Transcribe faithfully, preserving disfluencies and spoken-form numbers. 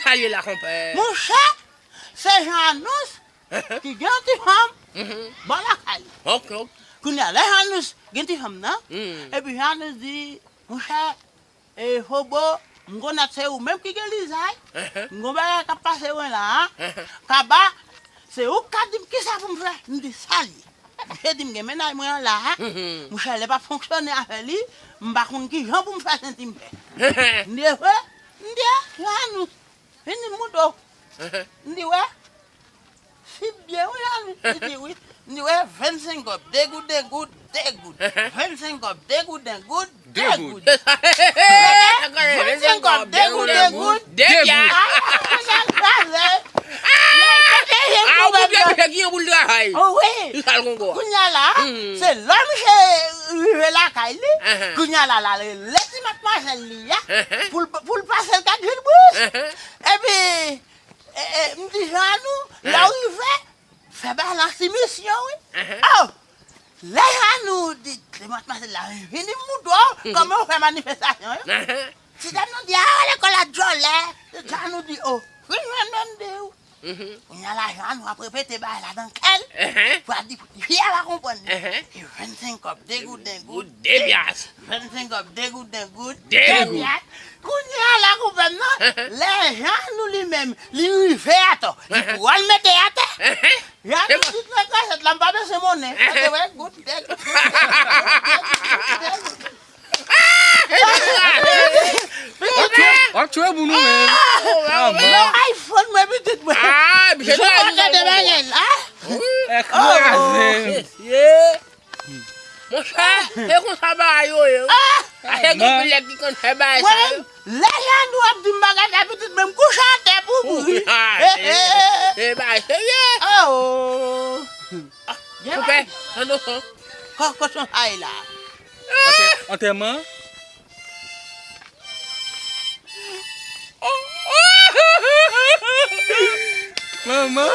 Sa l ye la, konpè? Monchè, se Jean Anous ki gen yon ti fanm bò lakay li. Ok, ok. Kounye a, lè Jean Anous gen ti fanm nan, epi Jean Anous di, monchè, e, Fobo, m konn se ou menm ki gen lizay, m gon bagay k ap pase mwen la a. Kaba, se ou k ka di m kisa pou m fè, m di sa l ye. Misye di m gen mennaj mwen an la a. Monchè, lè p ap fonksyone avè li, m pa konn kijan pou m fè senti m fè. M di, e vre? M di, e, Jean Anous. Vin di m moudo. M di, wè. Si byen, wi, Jean Anous. Li di, wi. M di, wè, vennsenk kòb, de goud, de goud, de goud. Vennsenk kòb, de goud, de goud, de goud. Vennsenk kòb, de goud, de goud, de goud. A, ou byen, misye gen yon boul travay. O, wi. Li sal kongo a. Kounye a la, se lè misye rive lakay li, kounye a la, l al rele ti matmwazèl li a, pou l, pou l pase l kat vilbris. Epi, e, e, m di Jean Anous, lè w rive, fè bagay lan simisyon, wi. O! Lè Jean Anous di, lè matmwazèl la vini m moudo, kòman w fè manifestasyon yo? Ti dam nan di, a, lekòl la djòlè. Jean Anous di, o, vin jwenn mwen m di w. Kounye a la, Jean Anous ap repete bagay la nan kè l, pou al di fi a pa konprann li. E vennsenk kòb, de goud, de goud, de pyas. Vennsenk kòb, de goud, de goud, de pyas. Kounye a la, konpè m nan, lè Jean Anous li menm, li rive atò, li pral mete atè. Jean Anous di nan kachèt la, m pa bezwen monnen. Paske, wè, goud, de goud, goud, de goud, goud, de goud. W ap tchwe pou nou menm. Anmò. Nan iPhone mwen, pitit mwen. Jou mwen gade bagay la. Ekraze. Monchè, se konsa bagay yo ye, wi. Ase gen anpil nèg ki konn fè bagay sa yo. Lè Jean Anous ap di m bagay sa, pitit mwen, m kouche atè pou mouri. Se bagay serye. Konpè, tande son. Kò, kò son sa ye la. Antè-, antèman. Manman.